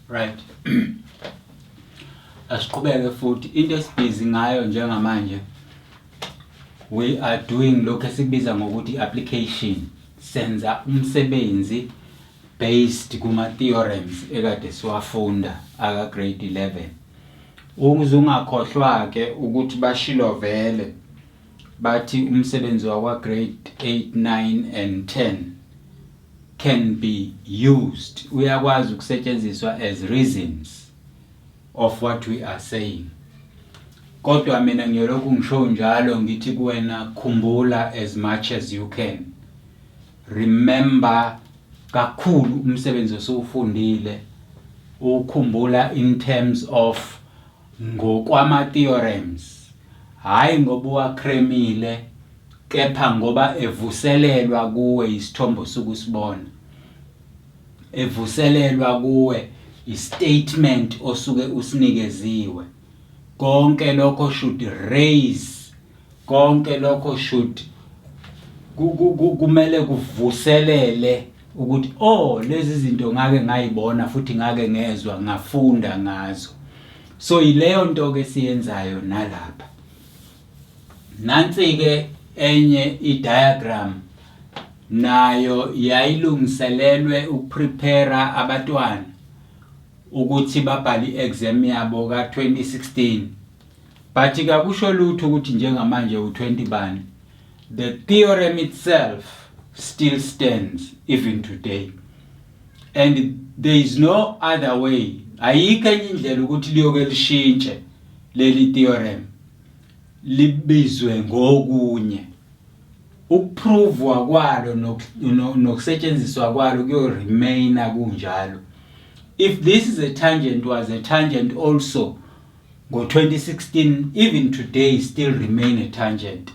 Right. Asiqhubeke futhi into esibhizi ngayo njengamanje, we are doing lokho esikubiza ngokuthi application. Senza umsebenzi based kuma theorems ekade siwafunda aka grade 11. Ukuze ungakhohlwa ke ukuthi bashilo vele bathi umsebenzi wakwa grade 8, 9 and 10 can be used, uyakwazi ukusetshenziswa as reasons of what we are saying. Kodwa mina ngiyolokhu ngisho njalo ngithi kuwena, khumbula as much as you can, remember kakhulu umsebenzi osuwufundile, ukhumbula in terms of ngokwama theorems, hayi ngoba uwakremile, kepha ngoba evuselelwa kuwe isithombe osuke usibona, evuselelwa kuwe istatement osuke usinikeziwe. Konke lokho should raise, konke lokho should kumele kuvuselele ukuthi, oh, lezi zinto ngake ngayibona futhi ngake ngezwa, ngafunda ngazo. So yileyo nto ke siyenzayo nalapha. Nansi ke enye i-diagram, nayo yayilungiselelwe ukuprepare abatwana ukuthi babhale i-exam yabo ka-2016, but kakusho lutho ukuthi njengamanje u20 bani. The theorem itself still stands even today and there is no other way, ayikho enye indlela ukuthi liyoke lishintshe leli theorem libizwe ngokunye. Ukuprovwa kwalo nokusetshenziswa kwalo kuyo remaina kunjalo. If this is a tangent, was a tangent also ngo-2016, even today still remain a tangent.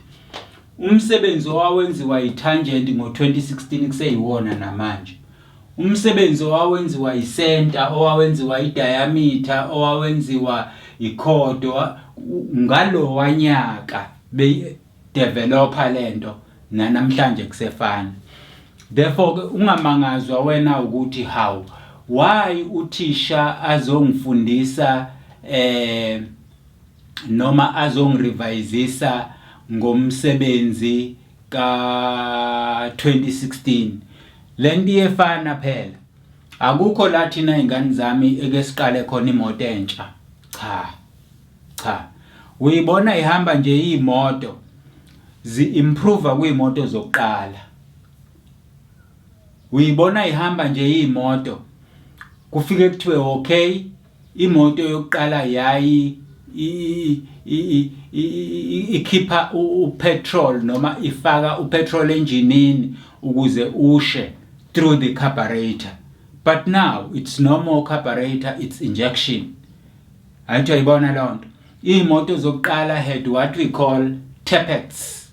Umsebenzi owawenziwa i-tangent ngo-2016 kuseyiwona namanje. Umsebenzi owawenziwa i-center, owawenziwa i-diameter, owawenziwa i-chord ngalo wanyaka be developer lento, namhlanje kusefana. Therefore ke ungamangazwa wena ukuthi how, why uthisha azongifundisa noma azongirevisisa ngomsebenzi ka 2016. Lento iyefana phela, akukho la thina ingane zami eke siqale khona imoto entsha. Cha cha, uyibona ihamba nje imoto, zi-improve kuyimoto zokuqala. Uyibona ihamba nje imoto, kufike kuthiwe, okay, imoto yokuqala yayi ikhipha upetrol noma ifaka upetrol enjinini ukuze ushe through the carburetor, but now it's no more carburetor, it's injection. Ayithi uyayibona leyo nto. Iy'moto zokuqala had what we call tappets,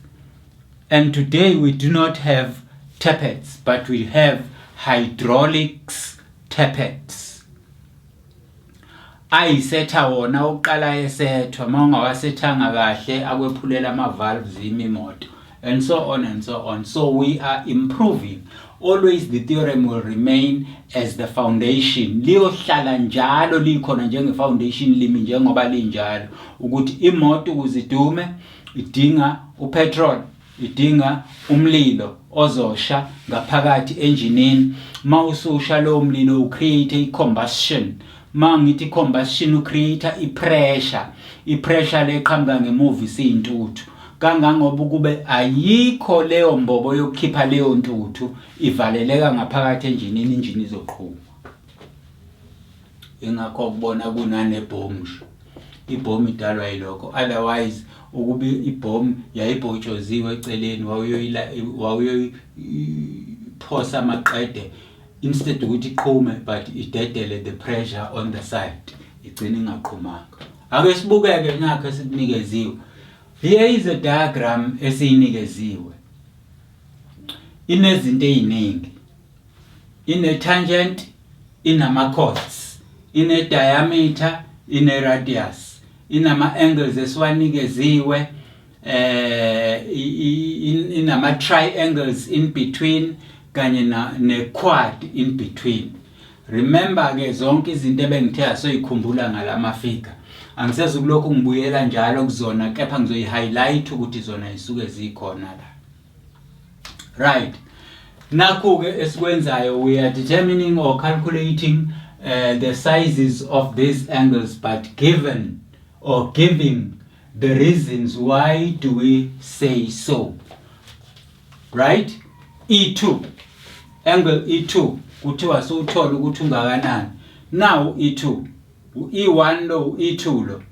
and today we do not have tappets, but we have hydraulics tappets. Ayisetha wona oqala esethwa, uma ungawasethanga kahle akwephulela ama-valves imoto and so on and so on. So we are improving always. The theorem will remain as the foundation, liyohlala njalo likhona njenge-foundation, limi njengoba linjalo ukuthi imoto ukuze idume idinga upetrol, idinga umlilo ozosha ngaphakathi enjinini. Mawususha lowo mlilo ucreate i-combustion. Mangithi combustion, ucreate i-pressure. I-pressure leqhamuka ngemuva isiyintuthu, kangangoba ukube ayikho leyo mbobo yokukhipha leyo ntuthu ivaleleka ngaphakathi enjinini, injini izoqhuma. Ingakho kubona kunanebhomu nje, ibhomu idalwa yilokho. Otherwise ukuba ibhomu yayibhotshoziwe eceleni, wawuyoyiphosa maqede, instead ukuthi iqhume but idedele the pressure on the side, igcine ingaqhumanga. Ake sibukeke nakho esikunikeziwe. Here is a diagram esiyinikeziwe, inezinto eziningi, ine tangent, inama chords, ine diameter, ine radius, inama angles esiwanikeziwe, inama triangles in between kanye na ne quad in between. Remember ke zonke izinto ebengithe asoyikhumbula ngalama figure. Angisezukulokhu ngibuyela njalo kuzona kepha ngizoyi-highlight ukuthi zona zisuke zikhona la. Right. Nakhu-ke esikwenzayo, we are determining or calculating the sizes of these angles, but given or giving the reasons why do we say so. Right? E2, angle E2 kuthiwa siwuthole ukuthi ungakanani. Now E2, u-E1 lo, u-E2 lo,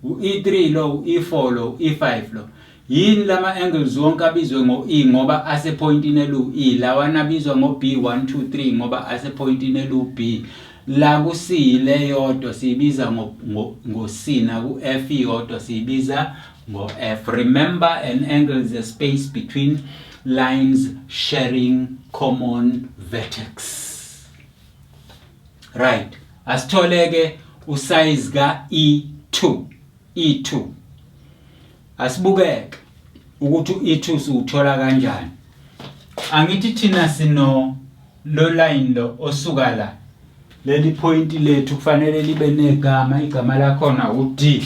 u-E3 lo, u-E4 lo, u-E5 lo. Yini lama angles wonke abizwe ngo-E? Ngoba asepointini elu-E. Lawana abizwa ngo-B 1 2 3 ngoba asepointini elu-B. La ku-C le yodwa siyibiza ngo-C, naku-F iyodwa siyibiza ngo-F. Remember, an angle is a space between lines sharing common vertex. Right, asithole-ke usize ka-E2. E2, asibukeke ukuthi u-E2 siwuthola kanjani. Angithi thina sino lo line lo osuka la, leli point lethu kufanele libe negama, igama lakhona u-D.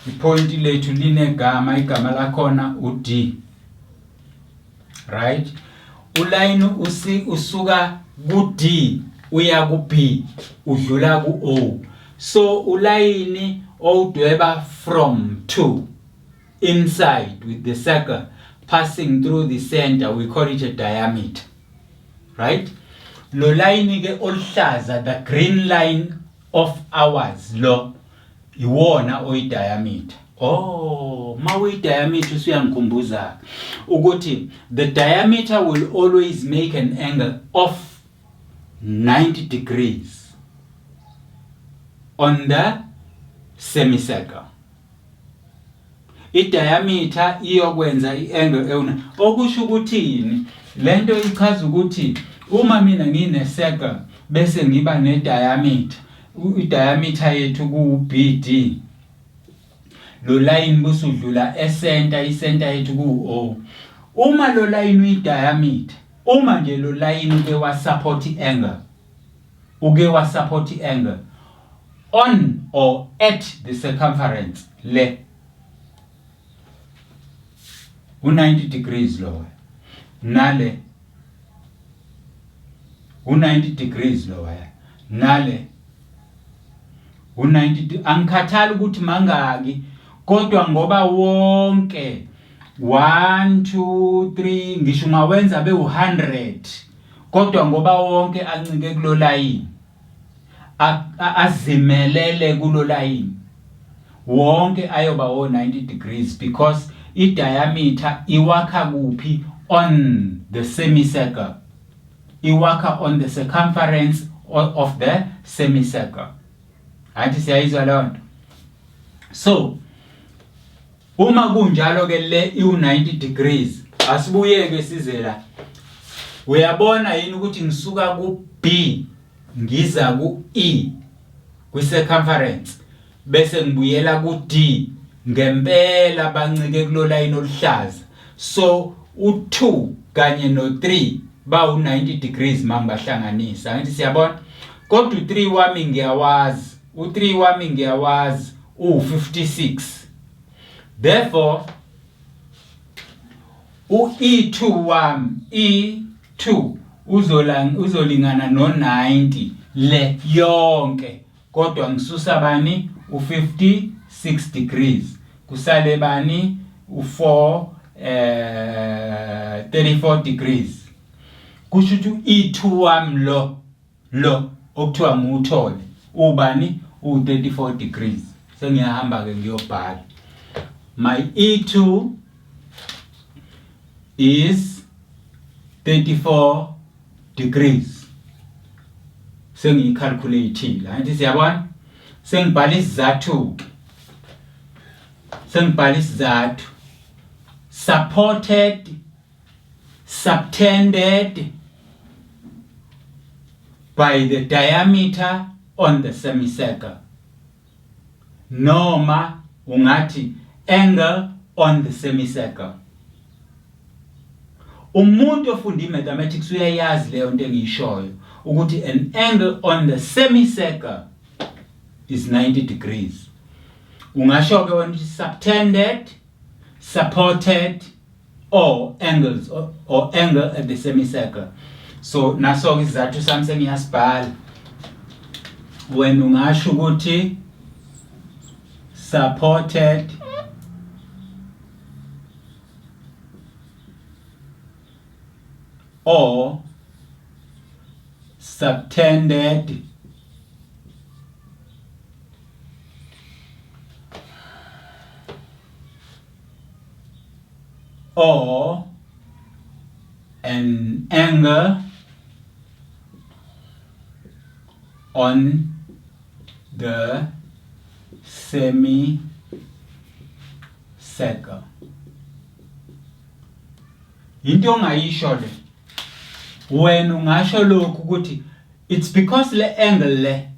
Ipoint lethu linegama, igama lakhona u-D, right? Uline usi usuka ku-D uya ku-B, udlula ku-O. So ulayini owudweba from to inside with the circle passing through the center, we call it a diameter, right? Lo line ke oluhlaza, the green line of ours, lo iwona oyi-diameter. Oh, mawu-diameter usuyangikhumbuza ukuthi the diameter will always make an angle of 90 degrees on the semicircle. I-diameter iyokwenza i-angle ewuna, okusho ukuthini lento? Ichaza ukuthi uma mina ngine circle bese ngiba ne diameter, i-diameter yethu ku BD, lo line busudlula e-center, i-center yethu ku O. Uma lo line uyi-diameter, uma nje lo line uke wa support i-angle, uke wa support i-angle on or at the circumference le, u90 degrees lo, nale u90 degrees lo, nale u90. Angikhathali ukuthi mangaki, kodwa ngoba wonke 1 2 3, ngisho ungawenza be-100, kodwa ngoba wonke ancike kulo line, azimelele kulo line, wonke ayoba wo 90 degrees, because i-diameter iwakha kuphi? On the semicircle. Iwakha on the circumference of the semicircle. Athi siyayizwa leyo nto? So uma kunjalo ke, le iu90 degrees. Asibuyeke size la. Uyabona yini ukuthi ngisuka ku B ngiza ku E kwi circumference, bese ngibuyela ku D? Ngempela bancike kulo line oluhlaza. So u2 kanye no3 bawu 90 degrees mangibahlanganisa, angithi siyabona? Kodwa u3 wami ngiyawazi, u3 wami ngiyawazi, u56. Therefore u-E2 wami, E2 uzolingana no90 le yonke, kodwa ngisusa bani? U56 degrees. Kusale bani? U4 34 degrees. Kusho ukuthi u-E2 wami lo okuthiwa ngiwuthole ubani? U34 degrees. Sengiyahamba ke ngiyobhala, my E2 is 34 degrees. Sengiyicalculateile, angithi siyabona? Sengibhala isizathu ke, sengibhala isizathu: supported, subtended by the diameter on the semicircle, noma ungathi angle on the semicircle. Umuntu ofunda imathematics uyayazi leyo nto engiyishoyo. Ukuthi an angle on the semicircle is 90 degrees. Ungasho ke wena ukuthi subtended, supported or angles or angle at the semicircle. So naso ke isizathu sami sengiyasibhala. Wena ungasho ukuthi supported or subtended or an angle on the semicircle. Into ongayisho le wena ungasho lokhu ukuthi it's because le angle le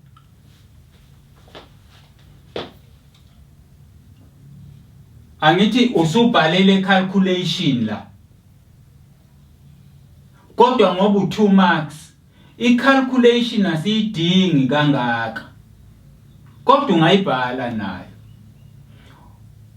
angithi usubhalele calculation la kodwa ngoba u2 marks i-calculation asiyidingi kangaka kodwa ungayibhala nayo.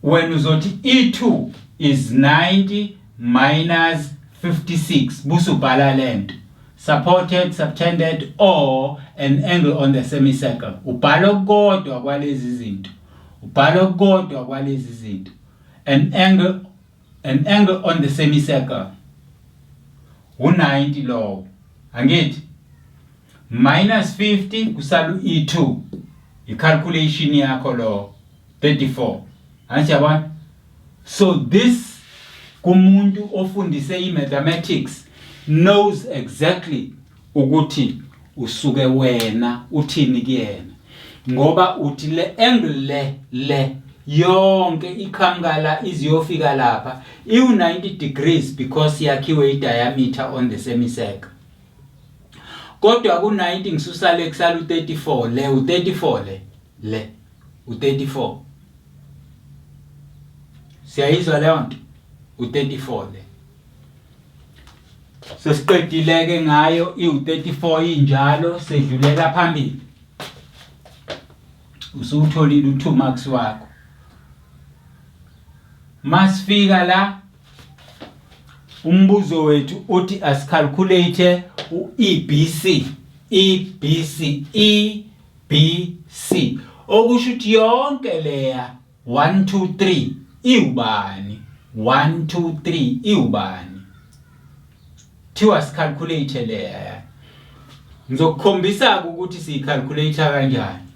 Wena uzothi E2 is 90 minus 56 busubhala lento supported, subtended or an angle on the semicircle. Ubhala okukodwa kwalezi zinto, ubhala okukodwa kwalezi zinto, an angle on the semicircle u90 lowo, angithi? Minus 50 kusala u-E2, i-calculation yakho lo 34, angithi yabona? So this kumuntu ofundise i-mathematics knows exactly ukuthi usuke wena uthini kuyena, ngoba uthi le angle le yonke iqhamuka la iziyofika lapha iwu-90 degrees because yakhiwe i-diameter on the semicircle. Kodwa ku-90 ngisusa le kusala u-34, le u-34, le u-34. Siyayizwa leyo nto? U-34 le. Sesiqedile ke ngayo iwu-34 injalo, sedlulela phambili. Usuwutholile u-2 marks wakho. Masifika la umbuzo wethu uthi asicalculate u-EBC, EBC, EBC, okusho ukuthi yonke leya 1 2 3 iwubani? 1 2 3 iwubani? Thiwa sicalculate leya. Ngizokukhombisa ukuthi siyicalculate kanjani.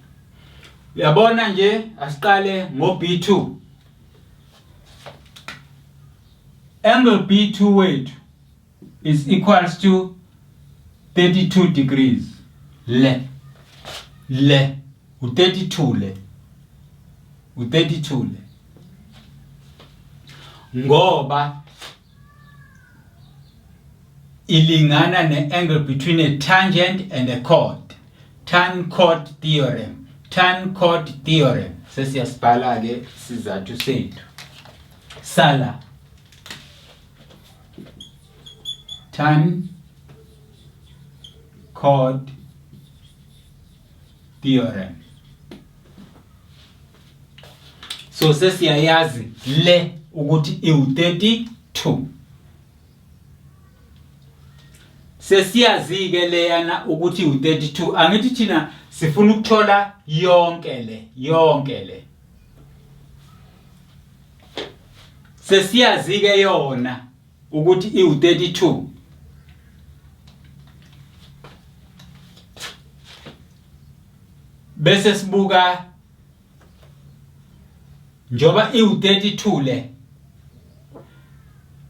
Uyabona nje, asiqale ngo B2. Angle B2 wethu is equals to 32 degrees. Le u32, le u32 le, ngoba ilingana ne-angle between a tangent and a chord, tan chord theorem, tan chord theorem. Sesiyasibhala ke sizathu sethu sala tan chord theorem. So sesiyayazi le ukuthi iwu-32. Sesiyazi ke leyana ukuthi u32, angithi? Thina sifuna ukuthola yonke le, yonke le. Sesiyazi ke yona ukuthi iwu32. Bese sibuka njoba iwu32 le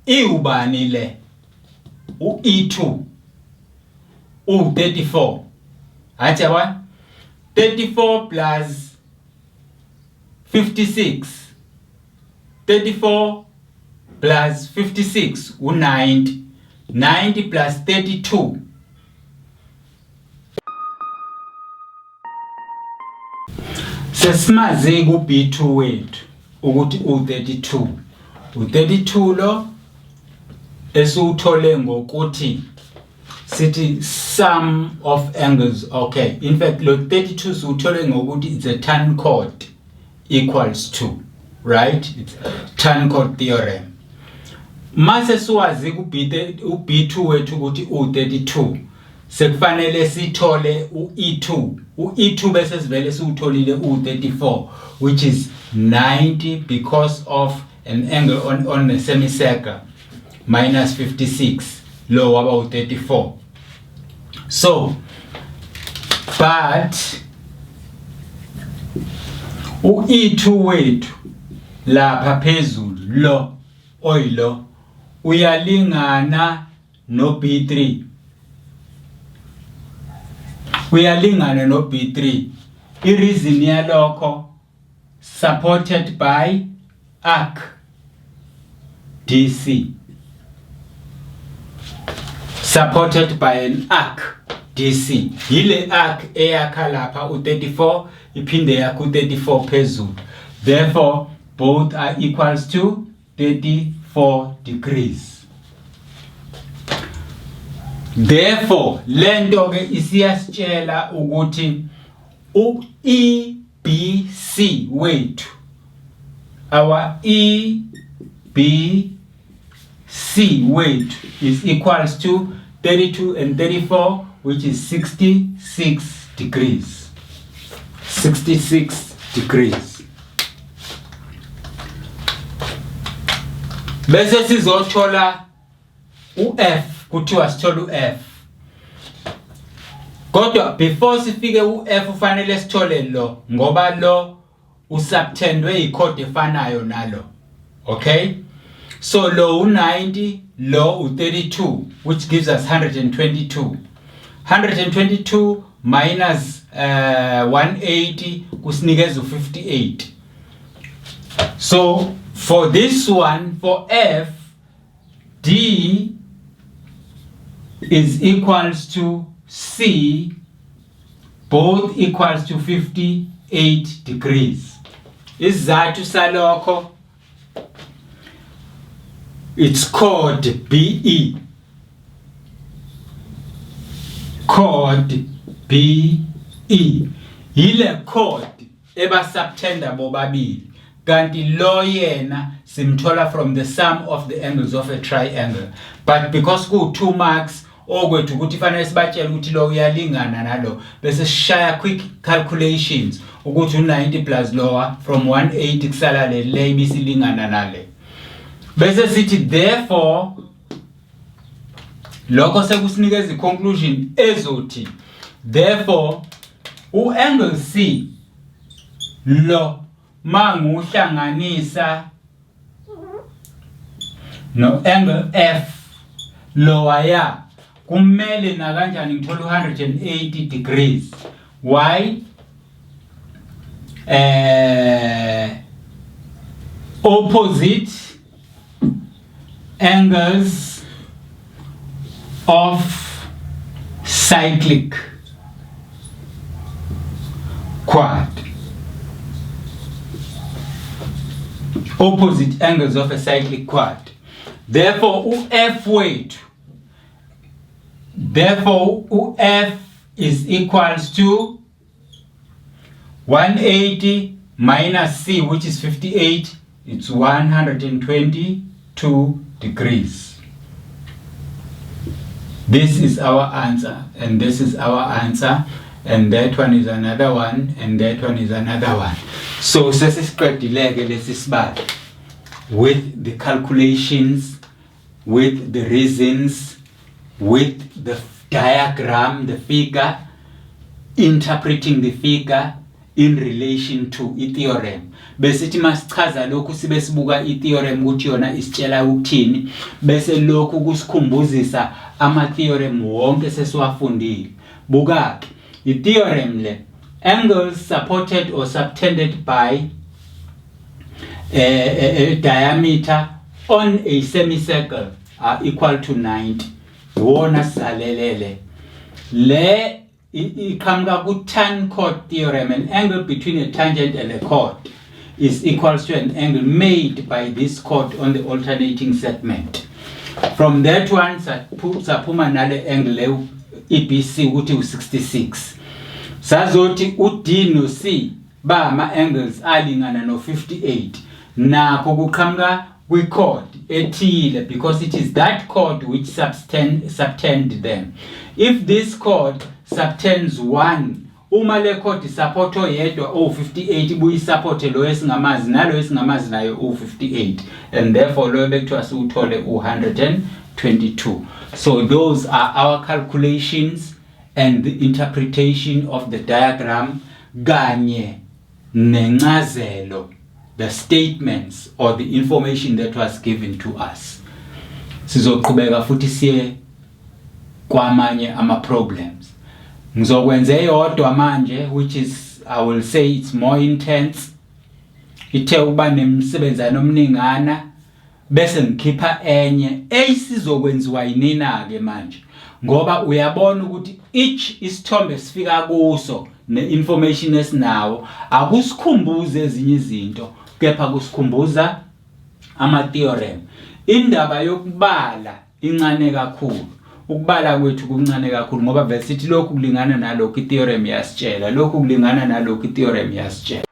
iwubani le u-E2 u-34, hathi yabona? 34 plus 56, 34 plus 56 u-90, 90 plus 32. Sesimazi ku-B2 wethu ukuthi u-32, u-32 lo esiwuthole ngokuthi Sithi sum of angles, okay, in fact lo 32 siwuthole ngokuthi it's a tan chord equals to, right? It's tan chord theorem. Mase siwazi ku B2 wethu ukuthi u32, sekufanele sithole u-E2. U-E2 bese sivele siwutholile u34, which is 90 because of an angle on the semicircle minus 56, lo waba u34. So but u-E2 wethu lapha phezulu, lo oyilo, uyalingana no B3, uyalingana no B3. I-reason yalokho supported by arc DC, supported by an arc DC. Yile arc eyakha lapha u34, iphinde yakha u34 phezulu. Therefore both are equals to 34 degrees. Therefore lento ke isiyasitshela ukuthi u EBC wethu, our EBC wethu is equals to 32 and 34, which is 66 degrees, 66 degrees. Bese sizothola u-F, kuthiwa sithola u-F, kodwa before sifike u-F ufanele sithole lo, ngoba lo usubtendwe ichord efanayo nalo. Okay, so lo u90, lo u32, which gives us 122. 122 minus 180 kusinikeza u58. So for this one, for F, D is equals to C, both equals to 58 degrees. Isizathu salokho, it's chord BE, chord BE, yile chord eba-subtenda bobabili, kanti lo yena simthola from the sum of the angles of a triangle. But because ku-2 marks, okwethu ukuthi fanele sibatshele ukuthi lo uyalingana nalo, bese sishaya quick calculations ukuthi u90 plus lower from 180 kusala le, le ibisilingana nale. Bese sithi therefore lokho sekusinikeza i-conclusion ezothi therefore u-angle C lo manguhlanganisa no angle F lowaya, kumele nakanjani ngithola u180 degrees. Why? Opposite angles of cyclic quad, opposite angles of a cyclic quad. Therefore u-F wethu, therefore u-F is equals to 180 minus C, which is 58. It's 122 degrees. This is our answer, and this is our answer, and that one is another one, and that one is another one. So sesisiqedile-ke lesi sibalo with the calculations, with the reasons, with the diagram, the figure, interpreting the figure in relation to i-theorem. Besithi masichaza lokhu sibe sibuka i-theorem ukuthi yona isitshela ukuthini, bese lokhu kusikhumbuzisa ama-theorem wonke sesiwafundile. Buka-ke i-theorem le: angles supported or subtended by a diameter on a semicircle are equal to 90. Iwona sisalelele le, iqhamuka ku-tan chord theorem. An angle between a tangent and a chord is equals to an angle made by this chord on the alternating segment. From that one saphuma nale angle le EBC ukuthi u66. Sazothi uD no C ba ama angles alingana no 58. Nakho kuqhamuka kwi-chord ethile because it is that chord which subtend, subtend them. If this chord subtends one uma le chord support oyedwa owu-58 ibuye isupporte lo esingamazi nalo esingamazi naye uwu-58 and therefore loyo bekuthiwa siwuthole u-122. So those are our calculations and the interpretation of the diagram kanye nencazelo, the statements or the information that was given to us. Sizoqhubeka futhi siye kwamanye ama problems. Ngizokwenza eyodwa manje, which is, I will say, it's more intense, ithe ukuba nemsebenzana omningana, bese ngikhipha enye eyisizokwenziwa yinina ke manje, ngoba uyabona ukuthi each isithombe sifika kuso ne-information esinawo akusikhumbuzi ezinye izinto, kepha kusikhumbuza ama-theorem. Indaba yokubala incane kakhulu, ukubala kwethu kuncane kakhulu, ngoba vele sithi lokhu kulingana nalokhu, i-theorem yasitshela lokhu kulingana nalokhu, i-theorem yasitshela.